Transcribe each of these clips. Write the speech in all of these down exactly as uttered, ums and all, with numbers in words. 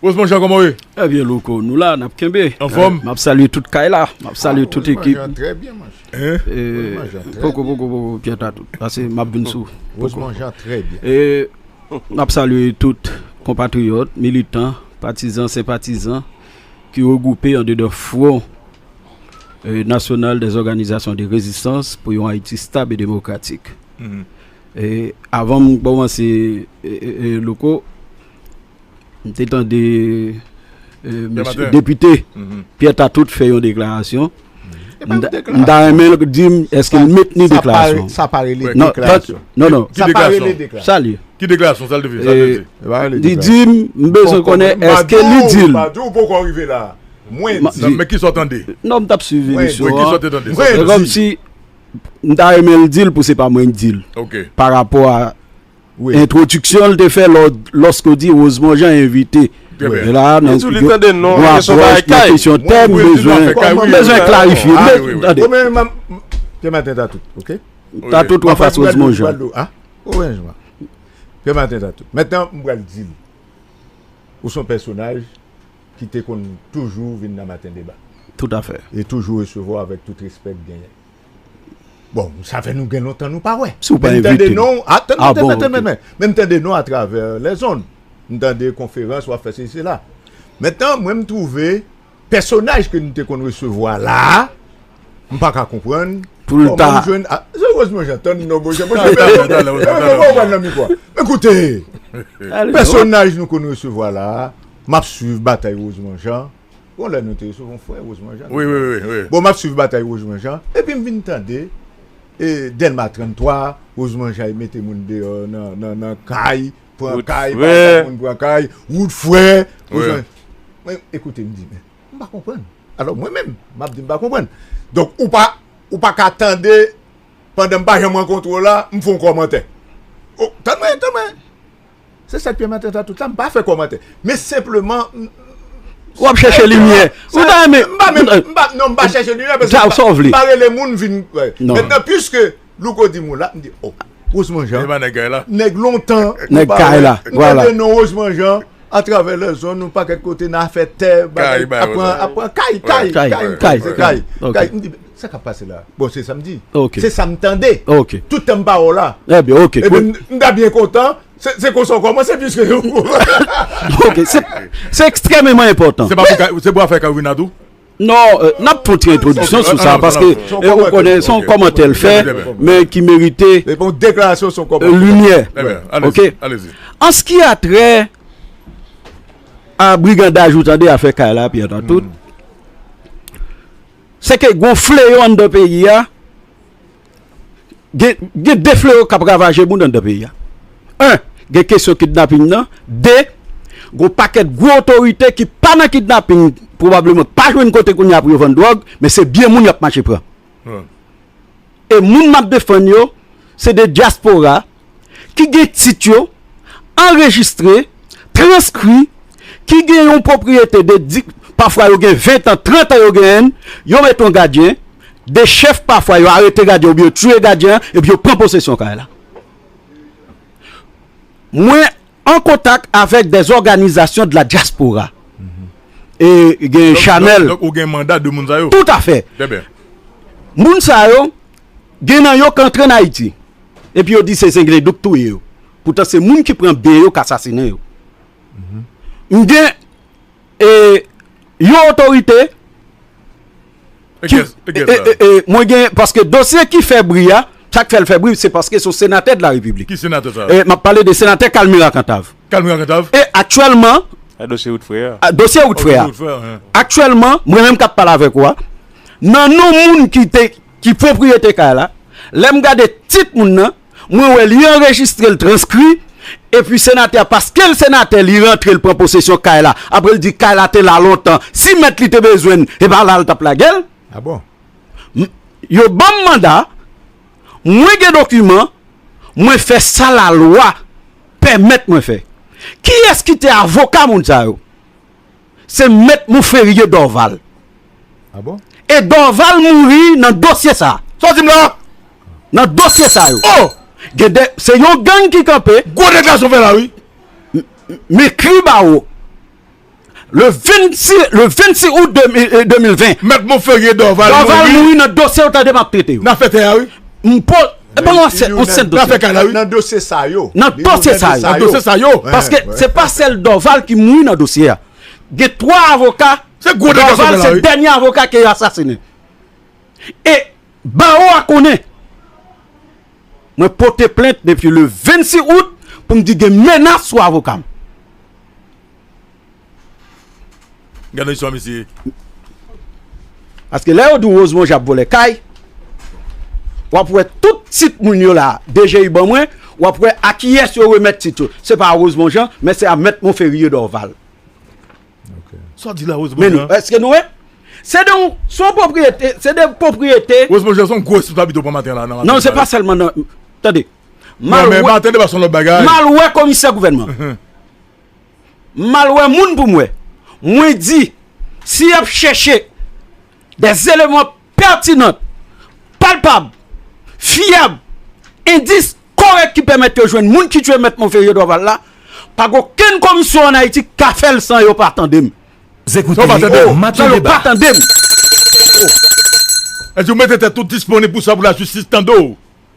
Rosemond Jean, kòman w ye? Ebyen, Louko, nou la, n ap kenbe. Anfòm? M ap salye tout kay la, m ap salye tout ekip. Hein? Poko, poko, poko, Pierre Tatout. Pase m ap vin sou. Rosemond Jean, trè byen. E, m ap salye tout konpatriyòt, militan, patizan, senpatizan ki regwoupe andedan Fwon e, Nasyonal dè Òganizasyon de Rezistans pou yon Ayiti stab e demokratik. E, avan m kòmanse, e, e, e, Louko, m te tande e, mesye depite Pierre Tatout fè yon deklarasyon. M ta renmen l di m èske l mentni deklarasyon. Sa pa rele deklarasyon. Non, non. Sa pa rele deklarasyon. Sa l ye? Ki deklarasyon? Sa l te fè? Sa l te di? Li di m, m bezwen konnen èske li di l. M pa di w poko rive la. Mwen di. Men ki sa w tande? Non, m t ap swiv emisyon an. Men ki sa w te tande? Se kòmsi m ta renmen l di l pou se pa mwen k di l. Pa rapò a entwodiksyon l te fè lòske w di Rosemond Jean envite. E la, nan yon apwòch, nan kesyon tèm, m bezwen, m bezwen klarifye. Tande. Pierre Tatout, Tatout anfas Rosemond Jean. Pierre Tatout. Mentnan, m pral di l. Ou se yon pèsonaj ki te konn toujou vin nan Maten Deba. Toutafè. E toujou resevwa w avèk tout respè k genyen. Bon, sa fè nou gen lontan nou pa wè. Si w pa envite m. Ah bon, ok. Men m tande non atravè lèzonn. M tande konferans, w ap fè sesi sela. Mentnan, mwen m twouve pèsonaj ke nou te konn resevwa la a, m pa ka konprann kòman m jwenn. Se Rosemond Jean, tann non, monchè. Mwen pa konprann nan mikwo a. Men koute, pèsonaj nou konn resevwa la a, m ap swiv batay Rosemond Jean. Bon, lè nou te resevwa yon frè Rosemond Jean. Wi, wi, wi. Bon, m ap swiv batay Rosemond Jean. Epi m vin tande, e, Dèlma tranntwa, Rosemond Jean mete moun deyò nan, nan, nan kay, pran kay, pa moun pran kay, wout frè. Rosemond Jean. Mwen, ekoute, m di, men, m pa konprann. Alò, mwen menm, m ap di m pa konprann. Donk, ou pa, ou pa ka tande, pandan m pa janm rankontre w la, m fè yon kòmantè. O, tann mwen, tann mwen. Se sa k pèmèt an tout sa, m pa fè kòmantè. Men senpleman, m, W ap chèche limyè. Ou ta renmen. M pa menm, m pa, non, m pa chèche limyè, paske m pa, m pa rele moun vin. Mentnan, piske Louko di m ou la, m di, o, Rosemond Jean, nèg lontan, nèg kay la, m tande non Rosemond Jean, atravè lèzonn, yon pakèt kote nan afè tè, bagay, ap pran, ap pran kay, kay, kay, kay, kay, kay. M di, sa k ap pase la? Bon, se sa m di. Se sa m tande. Tout tan m pa wè w la. Ebyen, m ta byen kontan. Se, se konsa w kòmanse, piske. Ok, se, se ekstrèmeman enpòtan. Se pa pou ka, se pou afè Carolina tou? Non, euh, n ap fè yon ti entwodiksyon sou sa, paske, e, ou konnen, se yon kòmantè l fè, men ki merite, euh, limyè. Ok? An ce qui a trait a brigandaj, ou tande afè kay la, Pierre Tatout, se ke gon fleyo anndan peyi a, gen, gen de fleyo k ap ravaje moun anndan peyi a. En, gen kesyon kidnaping nan. De, gon pakèt gwo otorite ki pa nan kidnaping, pwobableman k pa jwenn kote kounye a pou yo vann dwòg, men se byen moun y ap mache pran. E moun m ap defann yo, se de dyaspora ki gen tit yo anrejistre, transkri, ki gen yon pwopriyete de di, pafwa yo gen ven tan, trant an yo genyen l, yo mete yon gadyen, de chèf pafwa yo arete gadyen oubyen yo tiye gadyen an, epi yo pran posesyon kay la. Mwen an kontak avèk des organisations de la diaspora. E gen chanèl. Donk, donk ou gen manda de moun sa yo? Toutafè. Trè byen. Moun sa yo, gen nan yo k antre n Ayiti. Epi yo di se Zengledouk k touye yo. Poutan se moun ki pran byen yo k asasinen yo. M gen, e, yon otorite ki, e, e, e, mwen gen, paske dosye ki fè bri a, sa k fè l fè bri, se paske se yon senatè de la Repiblik. Ki senatè sa? E, m ap pale de senatè Calmira Cantave. Calmira Cantave. E aktyèlman, dosye wout frè a. Dosye wout frè a. Aktyèlman, mwen menm k ap pale avèk ou a, nan non moun ki te, ki pwopriyete kay la, lè m gade tit moun nan, mwen wè li anrejistre, l transkri, epi senatè a, paske l senatè, li rantre, l pran posesyon kay la. Apre l di kay la te la lontan. Si mèt li te bezwen l, e pa la l t ap lage l. Ah bon? Yo ban m manda, mwen gen dokiman, mwen fè sa lalwa pèmèt mwen fè. Kiyès ki te avoka moun sa yo? Se mèt Monferrier Dorval. Ah bon? E Dorval mouri nan dosye sa. Sa w di m la? Nan dosye sa yo. Oh! Gen de, se yon gang ki kanpe. Gwo deklarasyon fè la, wi. M, m, m ekri ba ou. Le vennsis, le vennsis out de mil, euh, de mil ven. Mèt Monferrier Dorval Dorval mouri. Mouri nan dosye yo tande m ap trete yo. Nan afè tè a, wi. M po, e pa yon sèt, yon sèt dosye. Nan afè kay la, wi. Nan dosye sa yo. Nan dosye sa yo. Nan dosye sa yo. Paske se pa sèl Dorval ki mouri nan dosye a. Gen twa avoka. Se gwo dega Dorval se dènye avoka ke yo asasinen. E bawo a konnen. Mwen pote plent depi le vennsis out pou m di gen menas sou avoka m. Gade istwa misye. Paske lè yo di w Rose Monjan ap vòlè kay, w ap wè tout tit moun yo la, D G I ban mwen, w ap wè a kiyès yo remèt tit yo. Se pa a Rose Monjan, men se a Mèt Monferrier Dorval. Sa w di la, Rose Monjan? Men nou, èske nou wè? Se de, se yon pwopriyete, se de pwopriyete. Rose Monjan, se yon gwo responsabilite w pran maten la nan maten. Non, se pa sèlman nan, tande. M al wè, m al wè komisè gouvènman. M al wè moun pou m wè. Mwen di, si y ap chèche des éléments pertinents, palpab, fiyab, endis korèk ki pèmèt yo jwenn moun ki tiye Mèt Monferrier Dorval la, pa gen okenn komisyon ann Ayiti k ka fè l san yo pa tande m. San yo pa tande m. San yo pa tande m. Èske w mete tèt ou disponib pou sa, pou lajistis tande w?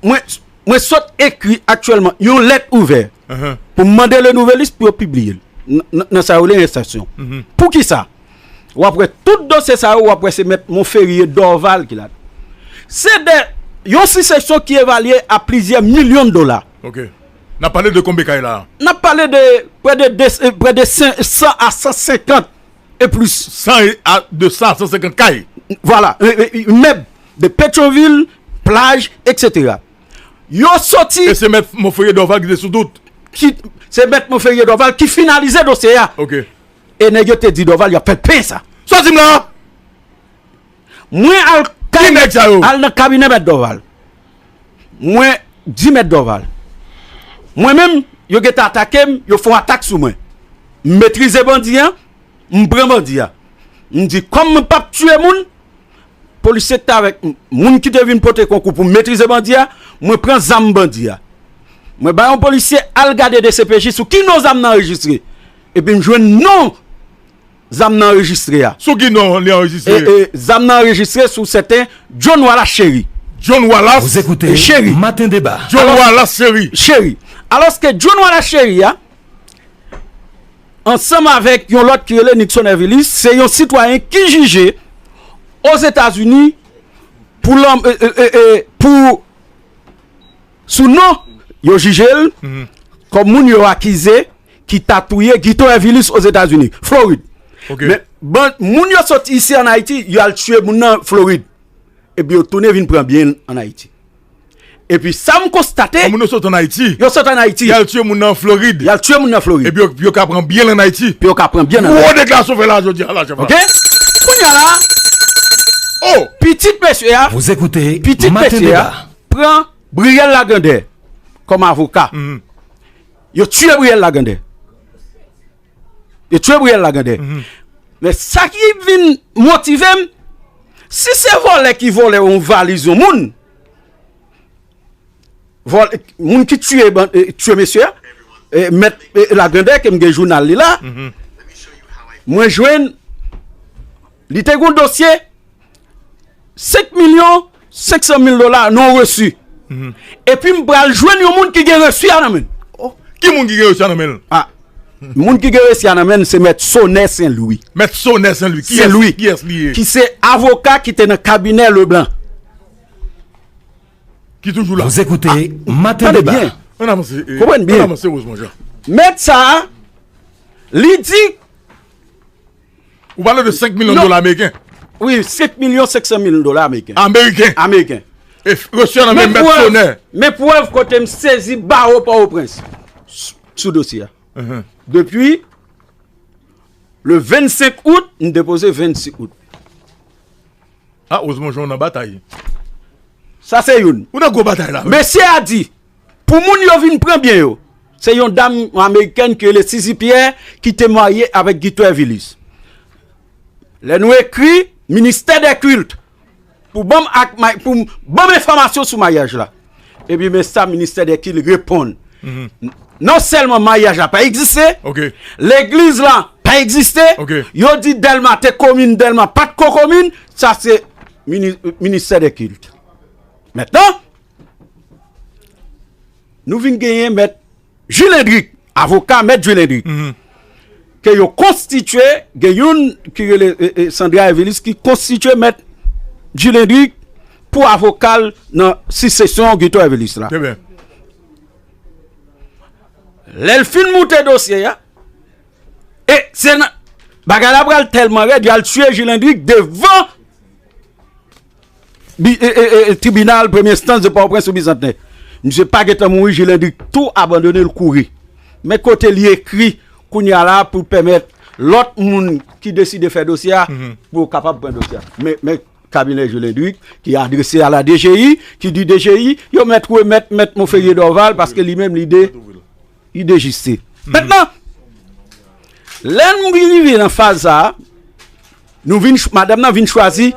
Mwen, mwen sot ekri aktyèlman yon lèt ouvè pou m mande Le Nouvelliste pou yo pibliye l nan, nan, nan sa yo rele enstriksyon. Poukisa? W ap wè tout dosye sa yo, w ap wè se Mèt Monferrier Dorval ki ladan. Se de yon siksesyon ki evalye a plizyè milyon dola. N ap pale de konbyen kay la? N ap pale de prè de, de, prè de san a san senkant e plis. San a, de san a san senkant kay. Vwala, e, e, e, mèb, de Petyonvil, plaj, etsetera. Yo soti. E se Mèt Monferrier Dorval ki te sou tout. Ki, se Mèt Monferrier Dorval ki finalize dosye a. Ok. E nèg yo te di Dorval y ap fè l peye sa. Sa w di m la? Mwen al kay, al nan kabinè Mèt Dorval. Mwen di Mèt Dorval, mwen menm, yo gentan atake m, yo fè yon atak sou mwen. M metrize bandi a, m pran bandi a. M di, kòm mwen p ap tiye moun, polisye k t avèk m, moun ki te vin pote konkou pou m metrize bandi a, mwen pran zam bandi a. Mwen bay yon polisye al gade D C P J sou ki non zam nan anrejistre. Epi m jwenn non zam nan anrejistre a. Sou ki non li anrejistre? E, e, zam nan anrejistre sou sèten John Wallace Chéry. John Wallace. Vous écoutez Chéry. Matin Débat. John Wallace Chéry. Chéry. Alòske John Wallace Chéry a, ansanm avèk yon lòt ki rele Nixon Hervilis, se yon sitwayen ki jije Ozetazini pou, e, e, e, e, pou, sou non yo jije l kòm moun yo akize ki ta touye Guito Hervilis Ozetazini, Florid. Ok. Men, ban, moun yo soti isi ann Ayiti, yo al tiye moun nan Florid. Epi yo tounen vin pran byen l ann Ayiti. Epi sa m konstate. Moun yo sot ann Ayiti. Yo sot ann Ayiti. Y al tiye moun nan Florid. Y al tiye moun nan Florid. Epi yo, yo ka pran byen l ann Ayiti. Epi yo ka pran byen l ann Ayiti. Gwo deklarasyon fè la jodi a la, chèf la. Ok? Kounye a la, oh, pitit mesye a, vous écoutez pitit Matin mesye a Débat. Pran Briel Lagandè kòm avoka. Yo tiye Briel Lagandè. Yo tiye Briel Lagandè. Men sa ki vin motive m, si se vòlè ki vòlè yon valiz yon moun, vòlè, moun ki tiye ban-, e, tiye mesye a, e, Mèt, e, Lagandè, ke m gen jounal li la, mwen jwenn, li te gon dosye, senk milyon senk san mil dola nan resi. Epi m pral jwenn yon moun ki gen resi a nan men l. Oh, ki moun ki gen resi a nan men l? Ah, moun ki gen resi a nan men l, se Mèt Sonè Senlwi. Mèt Sonè Senlwi. Kiyès, kiyès li ye? Ki se avoka ki te nan kabinè Leblanc. Ki toujou la. Vous écoutez Matin Débat. Ann avanse, e, konprann byen. Ann avanse, Rose Monjan. Mèt sa a, li di Ou pale de senk milyon dola ameriken. Wi, senk milyon senk san mil dola ameriken. Ameriken. Ameriken. E resi a nan men Mèt Sonè. Men prèv kote m sezi bawo Pòtoprens s-, sou dosye a. Depi le vennsenk out, m depoze vennsis out. Ah, Rose Monjan nan batay. Sa se youn. Ou nan gwo batay la, wi. Mesye a di, pou moun yo vin pran byen yo, se yon dam amerikèn ki rele Suzy Pierre ki te marye avèk Guito Hervilis. Lè nou ekri Ministè dè Kilt pou ban m ak, pou ban m enfòmasyon sou maryaj la. Epi men sa Ministè dè Kilt reponn. Non sèlman maryaj la pa egziste, legliz la pa egziste. Yo di Dèlma te komin, Dèlma pa t ko komin. Sa se mini- ministè de kilt. Mentnan, nou vin genyen mèt Jules Hendrick, avoka mèt Jules Hendrick, ke yo konstitye, gen youn ki rele e, e, Sandra Evelis ki konstitye mèt Jules Hendrick pou avoka l nan sisesyon Guito Evelis la. Lè l fin moute dosye a, e se nan bagay la pral tèlman rèd, y al tiye Jules Hendrick devan bi- e- e- e- tribinal premye enstans de Pòtoprens sou Bizantnè. Misye pa gentan mouri, Jules Hendrick tou abandone l kouri. Men kote li ekri kounye a la pou pèmèt lòt moun ki deside fè dosye a pou yo kapab pran dosye a. Men, men kabinè Jules Hendrick ki adrese a la D G I, ki di D G I, yo mèt remèt mèt Monferrier Dorval paske li menm li de- li dejiste. Mentnan, lè nou vin rive nan faz sa a, nou vin ch- madanm nan vin chwazi,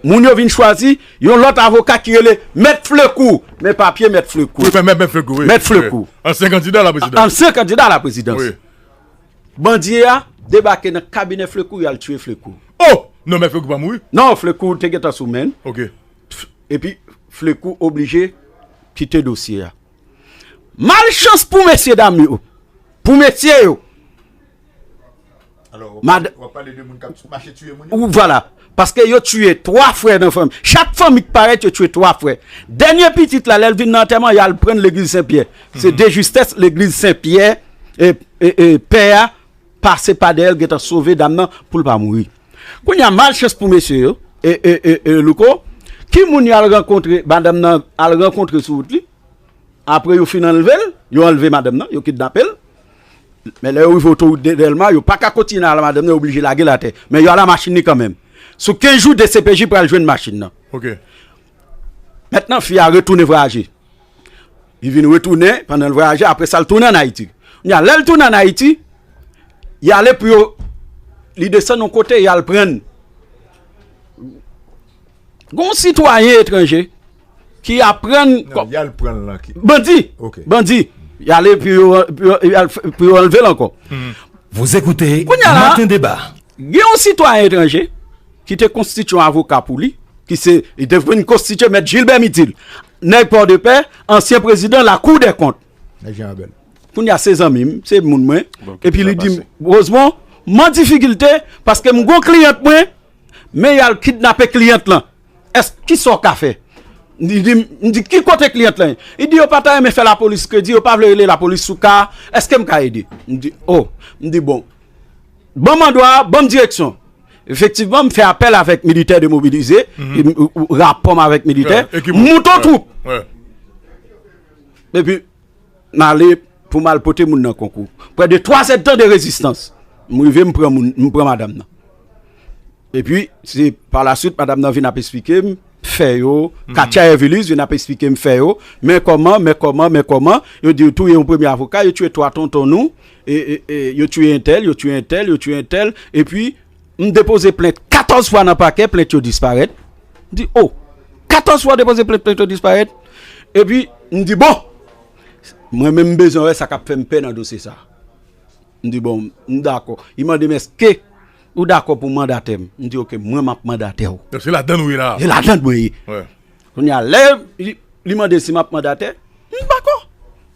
moun yo vin chwazi yon lòt avoka ki rele mèt Flecour. Men papye mèt Flecour. Wi, men mèt, mèt Flecour, wi. Mèt Flecour. Ansyen kandida a la prezidans. Ansyen kandida a la prezidans. Wi. Bandi a debake nan kabinè Flecour, y al tiye Flecour. Oh! Non, mèt Flecour pa mouri. Non, Flecour te gentan sou men l. Ok. Epi Flecour oblije kite dosye a. Malchans pou mesye dam yo. Pou mesye yo. Alò, w ap pale de moun k ap mache tiye moun yo? Ou, vwala. Paske yo tiye twa frè nan fanmi. Chak fanmi k parèt, yo tiye twa frè. Dènye pitit la, lè l vin nan antèman, y al pran l legliz Sen Pyè. Se de justès legliz Sen Pyè, e, e, e, pè a pase pa dèyè l, gentan sove dam nan pou l pa mouri. Kounye a, malchans pou mesye yo, e, e, e, e, Louko, ki moun y al rankontre, madanm nan al rankontre sou wout li, apre yo fin anlve l, yo anlve madanm nan, yo kidnape l. Men lè yo rive otowout de Dèlma, yo pa ka kontinye al madanm nan, yo oblije lage l atè. Men yo al a machin li kanmenm. Sou kenz jou, D C P J pral jwenn machin nan. Ok. Mentnan, fi a retounen vwayaje. Li vin retounen pandan l vwayaje, apre sa, l tounen ann Ayiti. Kounye a, lè l tounen ann Ayiti, y ale pou yo, li desann yon kote, y al pran l. Gon sitwayen etranje ki aprann. Non, y al pran l nan ki? Bandi. Ok. Bandi. Y ale pou yo, pou yo, y al f- pou yo anlve l ankò. Vous écoutez Kounye a la, Matin Débat. Gen yon sitwayen etranje ki te konstitye yon avoka pou li, ki se, li te vin konstitye mèt Gilbert Mitil, nèg Pòdepè, ansyen prezidan Lakou dè Kont. Nèg Jan Abèl. Kounye a se zanmi m, se moun mwen. Bon, epi li di m, Rosemond, m an difikilte paske m gon kliyant mwen, men y al kidnape kliyant lan. Èske, kisa w ka fè? M di, m di, ki kote kliyant lan ye? Li di, yo pa ta renmen fè lapolis kredi, yo pa vle rele lapolis sou ka a. Èske m ka ede? M di, oh. M di, bon. Ban m andwa, ban m direksyon. Efektivman, m fè apèl avèk militè demobilize, e m- ou- ou- rapò m avèk militè, m moute yon twoup. Epi, m ale pou m al pote moun nan konkou. Prè de twa zèdtan de rezistans, m rive, m pran moun, m pran madanm nan. Epi, se pa la swit, madanm nan vin ap esplike m fè yo, Katia Hervilus vin ap esplike m fè yo, men kòman, men kòman, men kòman, yo di yo touye yon premye avoka, yo tiye twa tonton nou, e, e, e, yo tiye entèl, yo tiye entèl, yo tiye entèl, epi m depoze plent katòz fwa nan pakè, plent yo disparèt. M di, oh, katòz fwa depoze plent, plent yo disparèt. Epi, m di, bon, mwen menm m bezwen wè sa k ap fè m pè nan dosye sa. M di, bon, m dakò. Li mande m, èske ou dakò pou mandatè m? M di, ok, mwen m ap mandatè w. Donk se ladann ou ye la. Se ladann mwen ye. Kounye a, lè li, li mande si m ap mandatè, m dakò.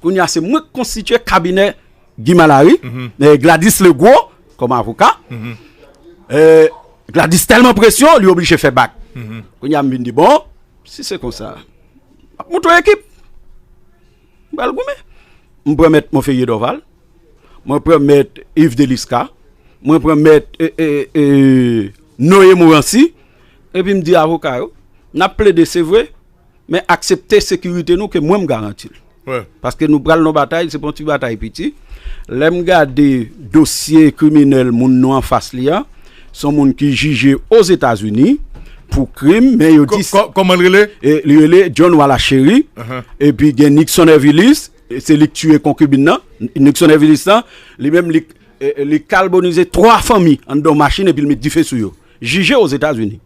Kounye a, se mwen k konstitye kabinè Guy Malary, eh, Gladys Legros kòm avoka. Eh, Gladys tèlman presyon, li oblije fè bak. Kounye a, m vin di, bon, si se konsa, m ap monte yon ekip. M pral goumen. M pran mèt Monferrier Dorval. Mwen pran mèt Yves Delisca. Mwen pran mèt, e, e, e, Noé Morancy. Epi m di avoka yo, n ap plede, se vre, men aksepte sekirite nou ke mwen m garanti l. Paske nou pral nan batay, se pa yon ti batay piti. Lè m gade dosye kriminèl moun nou anfas li a, se yon moun ki jije Ozetazini pou krim, men yo di. Kò- kò- kòman l rele? E, li rele John Wallace Chéry. Epi gen Nixon Hervilus, e se li k tiye konkibin nan. Nixon Hervilus lan, li menm li, e, li kalbonize twa fanmi anndan yon machin epi l met dife sou yo. Jije Ozetazini.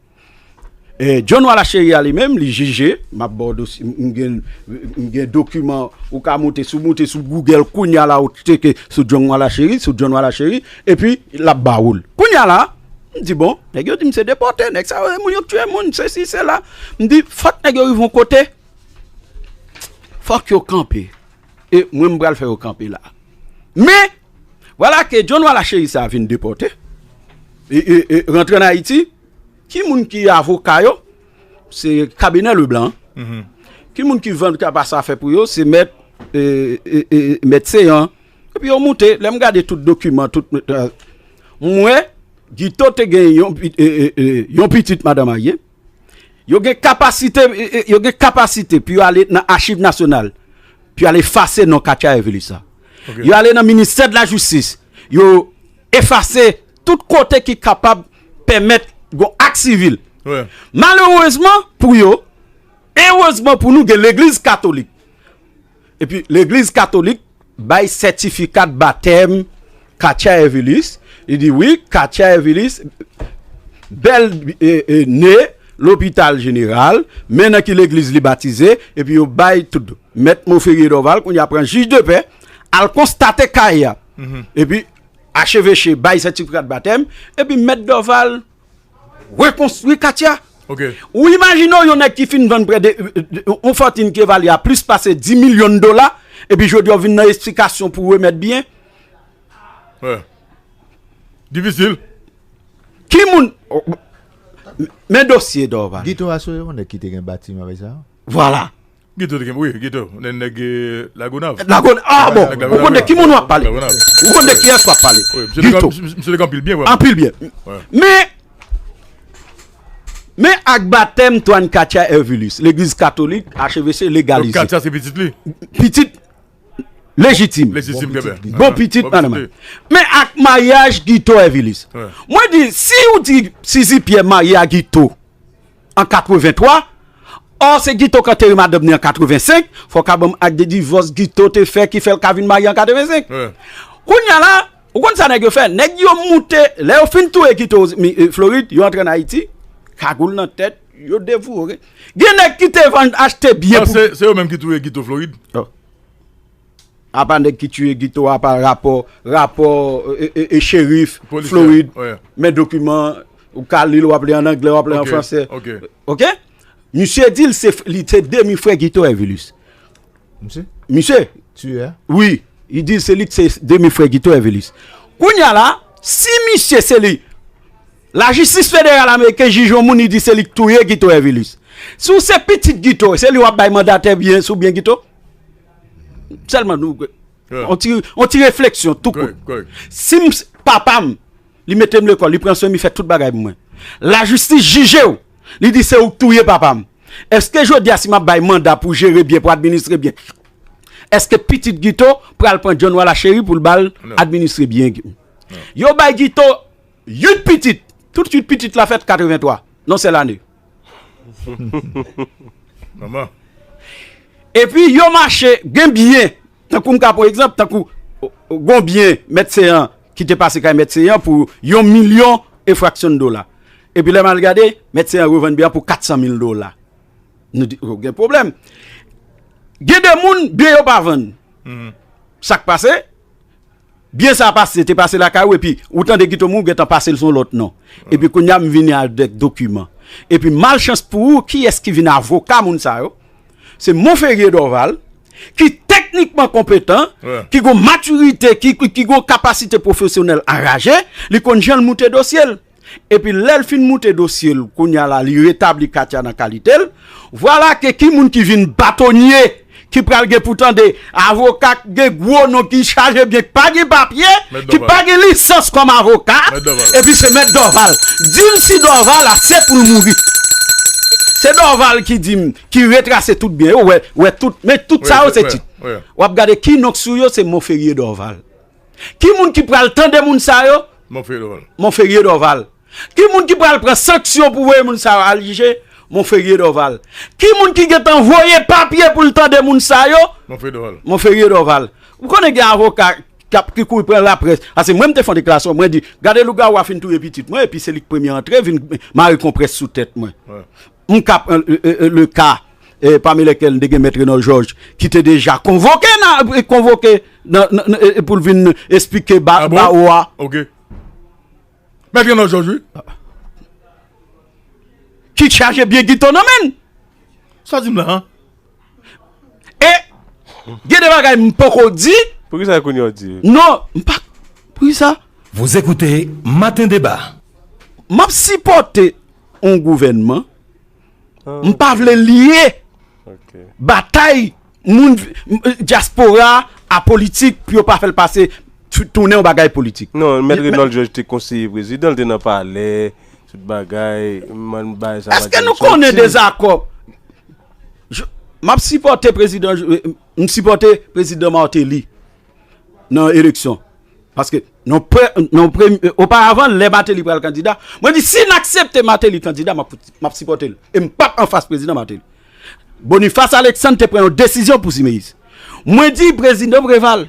E John Wala Cheri a li menm, li jije, m ap ba w dosye, m gen, m gen dokiman, ou ka moute sou, moute sou Google kounya la, ou tcheke sou John Wala Cheri, sou John Wala Cheri, epi l ap ba ou l. Kounya la, m di bon, nèg yo di m se depòte, nèg sa yo se moun yo k tiye moun, sesi, sela. M di fòk nèg yo rive yon kote, fòk yo kanpe. E mwen m pral fè yo kanpe la. Men, vwala ke John Wala Cheri sa vin depòte, e, e, e rantre ann Ayiti, ki moun ki avoka yo? Se kabinè Leblanc. Ki moun ki vann ka pase afè pou yo? Se mèt, e, e, e, mèt Seyan. Epi yo moute, lè m gade tout dokiman, tout, e, m wè, Guito te gen yon, pi- e, e, e, yon pitit madan marye. Yo gen kapasite, e, e, yo gen kapasite pou yo ale nan Achiv Nasyonal, pou yo ale efase non Katia Evelis la. Yo ale nan ministè de la jistis, yo efase tout kote ki kapab pèmèt gon ak sivil. Malerezman pou yo, erezman pou nou, gen legliz katolik. Epi legliz katolik bay sètifika de batèm Katia Evelis. Li di wi, Katia Evelis bèl, e, e, ne lopital jeneral, men nan ki legliz li batize, epi yo bay tout. Mèt Monferrier Dorval, kounye a pran jij de pè, al konstate kay la. Epi acheveche bay sètifika de batèm, epi mèt Dorval rekonstwi Katia. Ou imajine w yon nèg ki fin vann prè de, de- yon fòtin ki evalye a plis pase dis milyon dola, epi jodi a w vin nan esplikasyon pou remèt byen. Difisil. Ki moun? Men dosye Dorval. Guito a se yon nèg ki te gen batiman avèk sa. Vwala. Guito te gen, wi, Guito, nèg nèg, eh, Lagonav. Lagon, ah bon, ou konn de ki moun w ap pale? Ou konn de kiyès w ap pale? Guito. Misye te gen anpil byen, vwè. Anpil byen. Men, men ak batèm Twan Katia Evelis, legliz katolik, achevese legalize. Katia se pitit li. Pitit lejitim. Lejitim, gen byen. Bon pitit, madanm. Men ak maryaj Guito Evelis. Mwen di, si ou di Sizi Pyè marye a Guito an katreven twa, ò se Guito k antere madanm ni an katreven senk, fò w ka ban m ak de divòs Guito te fè ki fè l ka vin marye an katreven senk. Kounye a la, ou konn sa nèg yo fè? Nèg yo moute, lè yo fin touye Guito, mi- eh, Florid, yo antre ann Ayiti, kagoul nan tèt, yo devoure. Gen nèg ki te vann, achte byen pou Se se yo menm ki touye Guito Florid. Apa nèg ki tiye Guito, apa rapò, rapò, e, e, e, Cherif, Florid, men dokiman, ou ka li l, w ap li an anglè, w ap li an fransè. Ok? Misye di l se, li se demi frè Guito Evelis. Misye? Misye? Tiye a? Wi, li di l se li k se demi frè Guito Evelis. Kounye a la, si misye se li, lajistis federal ameriken jij yon moun, li di se li k touye Guito Evelis. Si w se pitit Guito, se li w ap bay manda tè byen sou byen Guito? Sèlman nou, on ti, on ti refleksyon tou kout. Si m, papa m, li mete m lekòl, li pran swen m, li fè tout bagay pou mwen. Lajistis jije w, li di se ou k touye papa m. Èske jodi a si m ap bay manda pou jere byen, pou administre byen, èske pitit Guito pral pran John Wala Cheri pou l ba l administre byen? Yo bay Guito uit pitit. Tout uit pitit la fèt katreven twa, nan sèl ane. Manman. Epi yo mache, gen byen. Tankou m ka pran egzanp, tankou gon byen Mèt Seyan ki te pase kay Mèt Seyan pou yon milyon e fraksyon dola. Epi lè m al gade, Mèt Seyan revann byen an pou kat san mil dola. Nou di, oh, gen pwoblèm. Gen de moun, byen yo pa vann. Sa k pase? Byen sa pase, te pase lakay ou, epi ou tande Guito mouri, ou gentan pase l sou yon lòt non. Epi kounye a m vini avèk dokiman. Epi malchans pou ou, kiyès ki vin avoka moun sa yo? Se Monferrier Dorval, ki teknikman konpetan, ki gon matirite, ki, ki gon kapasite pwofesyonèl anraje, li konn jan l moute dosye l. Epi lè l fin moute dosye l, kounye a la, li retabli Katia nan kalite l. Vwala ke ki moun ki vin batonye, ki pral gen pou tande avoka k gen gwo non, ki chaje byen, k pa gen papye, ki pa gen lisans kòm avoka, epi se Mèt Dorval. Di m si Dorval a se pou l mouri. Se Dorval ki di m, ki retrase tout byen yo, wè, wè tout, men tout sa yo se tit. W ap gade ki non k sou yo, se Monferrier Dorval. Ki moun ki pral tande moun sa yo? Monferrier Dorval. Monferrier Dorval. Ki moun ki pral pran sanksyon pou voye moun sa yo al jije? Monferrier Dorval. Ki moun ki gentan voye papye pou l tande moun sa yo? Monferrier Dorval. Monferrier Dorval. Ou konnen gen avoka k ap, ki kouri pran laprès. Paske mwen, m te fè yon deklarasyon, mwen di, gade lougawou a fin touye pitit mwen, epi se li k premye antre, vin mare konprès sou tèt mwen. M ka pran, e, e, e, le ka, e, pami lèkèl, te gen Mèt Renòl Jòj, ki te deja konvoke nan, konvoke nan, nan, nan, e, e, pou l vin esplike ba, bawo a. Ok. Mèt Renòl Jòj, wi. Ki chaje byen gito nan men l. Sa w di m la, an? E gen de bagay m poko di. Poukisa kounye a w di? Non, m pa. Poukisa? Vous écoutez Matin Débat. M ap sipòte yon gouvènman. M pa vle lye batay moun dyaspora a politik pou yo pa fè l pase tounen yon bagay politik. Non, Mèt Renòl Jòj te konseye prezidan, l te nan palè, tout bagay, mann bagay sa. Èske nou konnen dezakò? M ap sipòte prezidan, m sipòte prezidan Martelly nan eleksyon. Paske nan pre, nan pre, oparavan, lè Martelly pral kandida, mwen di si n aksepte Martelly kandida, m ap, m ap sipòte l. E m p ap anfas prezidan Martelly. Boniface Alexandre te pran yon desizyon pou Simeyis. Mwen di prezidan Preval,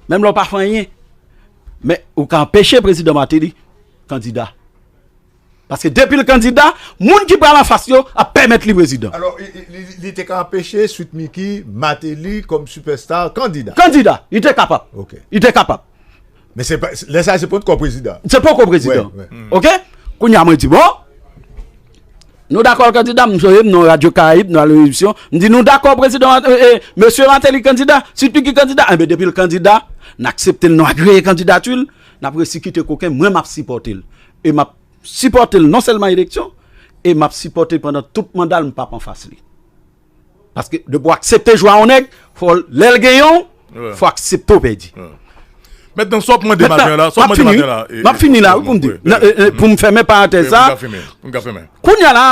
menm lè w pa fè anyen, men ou ka anpeche prezidan Martelly kandida. Paske depi l kandida, moun ki pral anfas yo ap pèmèt li prezidan. Alò, li, li, li te ka anpeche Sweet Micky, Martelly kòm sipèsta kandida. Kandida, li te kapab. Ok. Li te kapab. Men se pa, lè sa se poko prezidan. Se poko prezidan. Ok? Kounye a mwen di, bon, nou dakò l kandida, m sonje m nan Radyo Karayib, nan remisyon, m di nou dakò prezidan, e, e, mesye Martelly kandida, Sweet Micky kandida, enben depi l kandida, n aksepte l, nou agreye kandidati l, n ap resi kite koken, mwen m ap sipòte l. E m ap sipòte l non sèlman eleksyon, e m ap sipòte l pandan tout manda l, m p ap anfas li. Paske depi w aksepte jwe a yon nèg, fò lè l genyen w, fò aksepte w pèdi. Mentnan, sa w ap mande maten an la, sa w ap mande maten an la. M ap fini la, wi, pou m di, pou m fèmen parantèz sa. Kounye a la,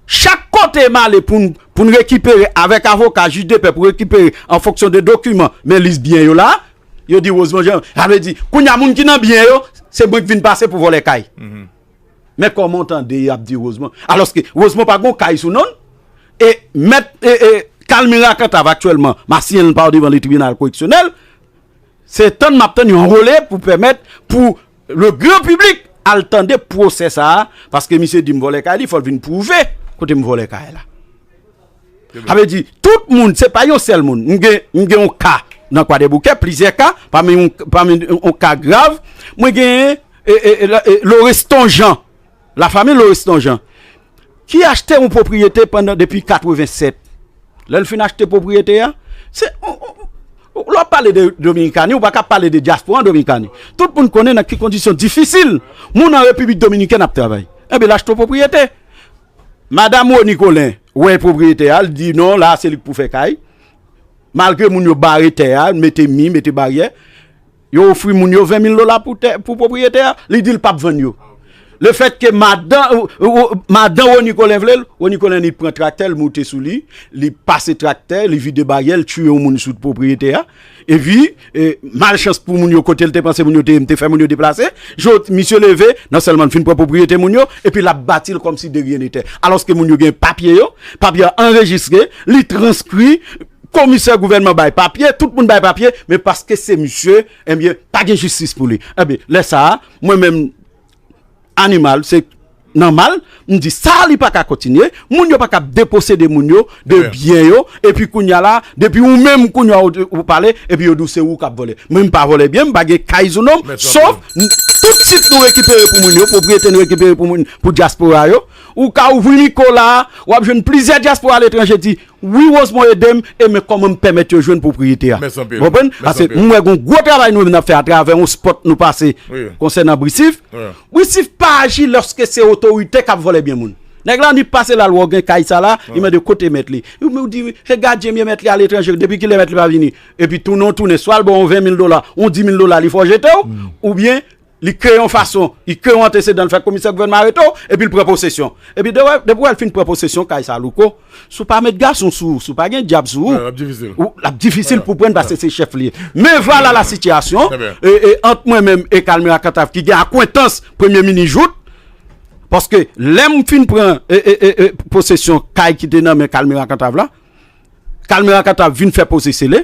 chak kote m ale pou n, pou n rekipere avèk avoka, jij de pè, pou rekipere an fonksyon de dokiman, men lis byen yo la, yo di Rosemond Jean, sa vle di, kounye a moun ki nan byen yo, se mwen k vin pase pou vòlè kay. Men kòman w tande y ap di Rosemond? Alòske Rosemond pa gen yon kay sou non l. E mèt, e, e, Calmira Cantave aktyèlman, Masiyen l pa devan le tribinal koreksyonèl, se tann m ap tann yo anwole pou pèmèt pou le gran piblik al tande pwosè sa a, paske misye di m vòlè kay li, fò l vin pwouve kote m vòlè kay la. Sa vle di, tout moun, se pa yon sèl moun. M gen, m gen yon ka nan Kwadèboukè, plizyè ka, pami yon, pami yon ka grav, mwen gen e, e, e, la- e, Loreston Jean, lafanmi Loreston Jean, ki achte yon pwopriyete pandan depi katreven sèt. Lè l fin achte pwopriyete a, se, on- on- on- lè w ap pale de Dominikani, ou pa ka pale de dyaspora an Dominikani. Tout moun konnen nan ki kondisyon difisil moun an Repiblik Dominikèn ap travay. Enben, l achte yon pwopriyete. Madanm Rony Colin wè pwopriyete a, l di non, la a se li k pou fè kay. Malgre moun yo bare tè a, mete mi, mete baryè, yo ofri moun yo ven mil dola pou tè, pou pwopriyete a, li di l p ap vann yo. Lefètke madan, ou- ou- madan Rony Colin vle l, Rony Colin li pran traktè, l moute sou li, li pase traktè, li vide baryè, l tiye yon moun sou pwopriyete a. Epi, e, malchans pou moun yo, kote l te panse moun yo te ye, m te fè moun yo deplase. Jodi, misye leve, non sèlman l fin pran pwopriyete moun yo, epi l ap bati l kòmsi de rien n'était. Alòske moun yo gen papye yo, papye a anrejistre, li transkri, komisè gouvènman bay papye, tout moun bay papye, men paske se misye, ebyen, pa gen jistis pou li. Ebyen, lè sa a, mwen menm, animal, se nòmal, m di sa li pa ka kontinye, moun yo pa ka ap deposede moun yo de byen yo, epi kounye a la, depi ou menm kounye a ou, ou pale, epi yo di w se ou k ap vòlè. Mwen m pa vòlè byen, m pa gen kay sou non m, sof m- tout tit nou rekipere pou moun yo, pwopriyete nou rekipere pou moun, pou dyaspora yo. Ou ka ouvri mikwo la, w ap jwenn plizyè dyaspora aletranje di, wi, Rosemond ede m, e men kòman m pèmèt yo jwenn pwopriyete a. Mèsi anpil. Ou konprann? Paske m wè gen yon gwo travay nou menm n ap fè atravè yon spot nou pase konsènan Brisif. Brisif pa aji lòske se otorite k ap vòlè byen moun. Nèg la ni pase la, l wè w gen kay sa la, li mande kote mèt li. Ou di, se gadyen m ye, mèt li aletranje, depi kilè mèt li pa vini? Epi tounen w tounen, swa l ba w yon ven mil dola, yon di mil dola, li fè w jete w, oubyen li kreye yon fason, li kreye yon antesedan, l fè komisè gouvènman arete w, epi l pran posesyon. Epi depi w wè l fin pran posesyon kay sa, Louko, si w pa met gason sou ou, si w pa gen dyab sou ou, l ap difisil pou pran l paske se chèf li ye. Men vwala la sitiyasyon, e, e, ant mwen menm e Calmira Cantave ki gen akwentans Premye Minis Jouthe, paske lè m fin pran, e, e, e, e, posesyon kay ki te nan men Calmira Cantave la, Calmira Cantave vin fè pwosesyon li,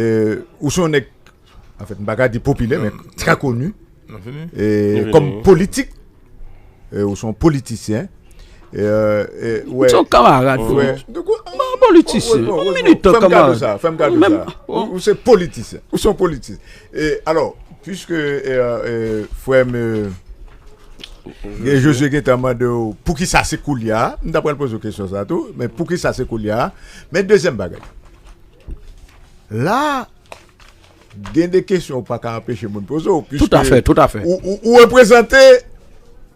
E, ou se yon nèg, anfèt, m pa ka di popilè, men trè koni. E, kòm politik, e, ou se yon politisyen. E, e, ou se yon kanmarad. Politisyen. Yon militan kanmarad. Fè m kado sa. Ou se politisyen. Ou se yon politisyen. E, alò, piske, e, e, frè m, e, Gen Jozye gentan mande w poukisa se koulye a. M ta pral poze w kesyon sa tou, men poukisa se koulye a? Men dezyèm bagay. La, gen de kesyon ou pa ka anpeche moun poze w, piske ou, ou, ou reprezante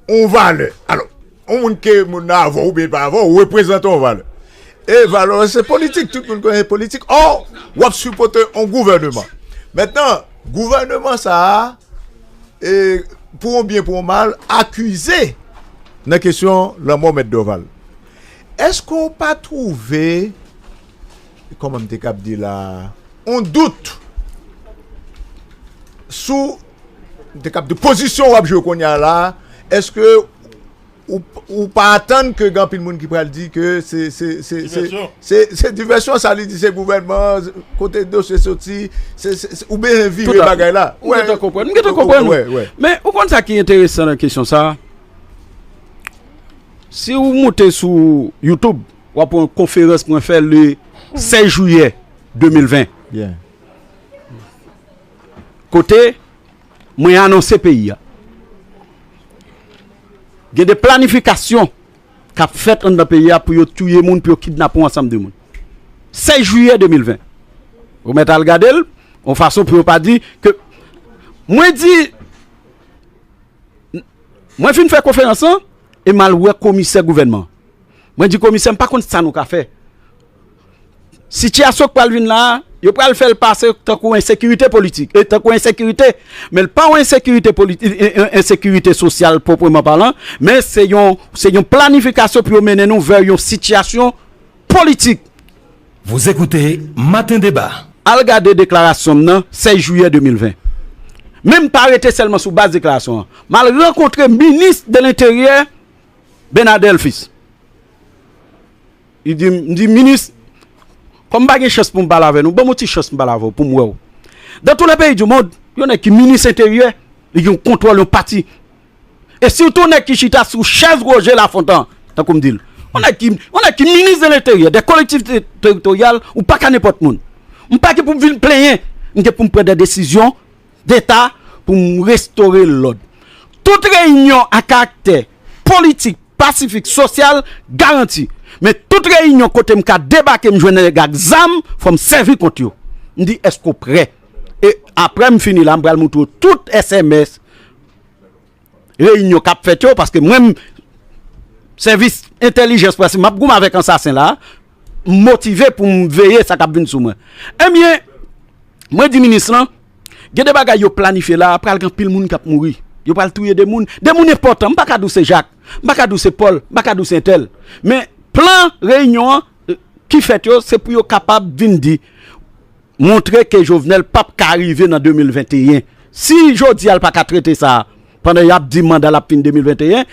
yon valè. Alò, yon moun ke moun nan avè w oubyen pa avè w, ou reprezante yon valè. E valè se politik, tout moun konnen politik. Ò, w ap sipòte yon gouvèneman. Mentnan, gouvèneman sa a, e, pou yon byen, pou yon mal, akize nan kesyon lanmò Mèt Dorval. Èske w pa twouve, kòman m te kab di la, yon dout sou, m te kab di, pozisyon w ap jwe kounye a la, èske ou, ou pa atann ke gen anpil moun ki pral di ke se, se, se, se, se, se divèsyon, sa li di se gouvènman, kote dosye soti, se, se, se, ou bezwen vire bagay la. M gentan konprann, m gentan konprann ou. Men ou konn sa ki enteresan nan kesyon sa? Si ou moute sou YouTube, w ap wè yon konferans mwen fè le sèz jiyè de mil ven. Kote mwen anonse peyi a. Gen de planifikasyon k ap fèt anndan peyi a pou yo touye moun, pou yo kidnape yon ansanm de moun. Sèz jiyè de mil ven. Ou mèt al gade l, yon fason pou yo pa di ke mwen di, mwen fin fè konferans lan, e m al wè komisè gouvènman. Mwen di komisè, m pa konn sa nou ka fè. Sitiyasyon k pral vin la a, yo pral fè l pase tankou ensekirite politik, e tankou ensekirite, men l pa yon ensekirite politik, ensekirite sosyal pwòpman palan, men se yon, se yon planifikasyon pou yo mennen nou vè yon sitiyasyon politik. Vous écoutez Matin Débat. Al gade deklarasyon m nan sèz jiyè de mil ven. Men m pa rete sèlman sou baz deklarasyon an. M al rankontre minis de lenteryè, Bernard Delph. Li di, m di, minis, kòm m pa gen chans pou m pale avè nou, ban m yon ti chans m pale avè w pou m wè w. Dans tous les pays du monde, yon nèg ki minis enteryè, li gen yon kontwòl yon pati. E sitou nèg ki chita sou chèz Roger Lafontant, tankou m di l. Yon nèg ki, yon nèg ki minis de lenteryè, de kolektivite teritoryal, ou pa ka nenpòt moun. M pa gen pou m vin plenyen, m gen pou m pran de desizyon deta pou m restore lòd. Tout reyinyon a karaktè politik, pasifik, sosyal garanti. Men tout reyinyon kote m ka debake, m jwenn nèg ak zam, fò m sèvi kont yo. M di, èske w prè? E apre m fini la, m pral montre w tout S M S reyinyon k ap fèt yo, paske mwen, m, sèvis entèlijans, paske m ap goumen avèk ansasen la, m motive pou m veye sa k ap vin sou mwen. Ebyen, mwen di minis lan, gen de bagay yo planifye la, pral gen anpil moun k ap mouri. Yo pral touye de moun, de moun enpòtan. M pa ka di w se Jak, m pa ka di w se Pòl, m pa ka di w se entèl. Men plan reyinyon an, eh, ki fèt yo, se pou yo kapab vin di, montre ke Jovenel p ap ka rive nan de mil venteyen. Si jodi a l pa ka trete sa, pandan y ap di manda l ap fin de mil venteyen,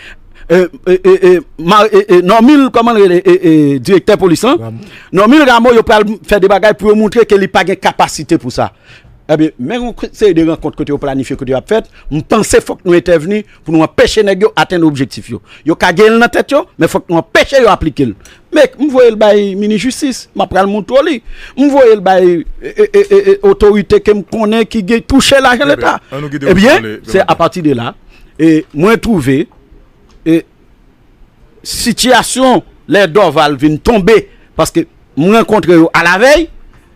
e, e, e, e, ma- e, e, Normil, kòman l rele, e, e, direktè polis lan? Normil Rameau, yo pral fè de bagay pou yo montre ke li pa gen kapasite pou sa. Ebyen, men yon seri de rankont kote yo planifye, kote y ap fèt, m panse fòk nou entèvni pou nou anpeche nèg yo atenn objektif yo. Yo ka gen l nan tèt yo, men fòk nou anpeche yo aplike l. Men m voye l bay minis jistis, m ap pral montre w li. M voye l bay e, e, e, e, e, otorite ke m konnen ki gen touche lajan leta. Ebyen, se apati de la, e mwen twouve, e sitiyasyon lè Dorval vin tonbe, paske m rankontre yo alavèy,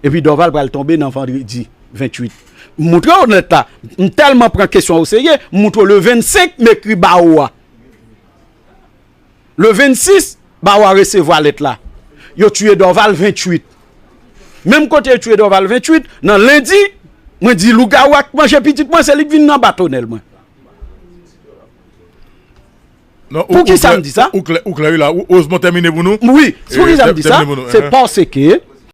epi Dorval pral tonbe nan vandredi venntuit. M montre w lèt la. M tèlman pran kesyon an oserye, m montre w le vennsenk m ekri bawo a. Le vennsis, bawo a resevwa lèt la. Yo tiye Dorval venntuit. Menm kote yo tiye Dorval venntuit, nan lendi, mwen di lougawou ak manje pitit mwen, se li k vin nan batonèl mwen. Pou ki sa m di sa? Ou klè, ou klè wi la. Ou, Osmond tèmine pou nou. Wi, pou ki sa m di sa? Se paske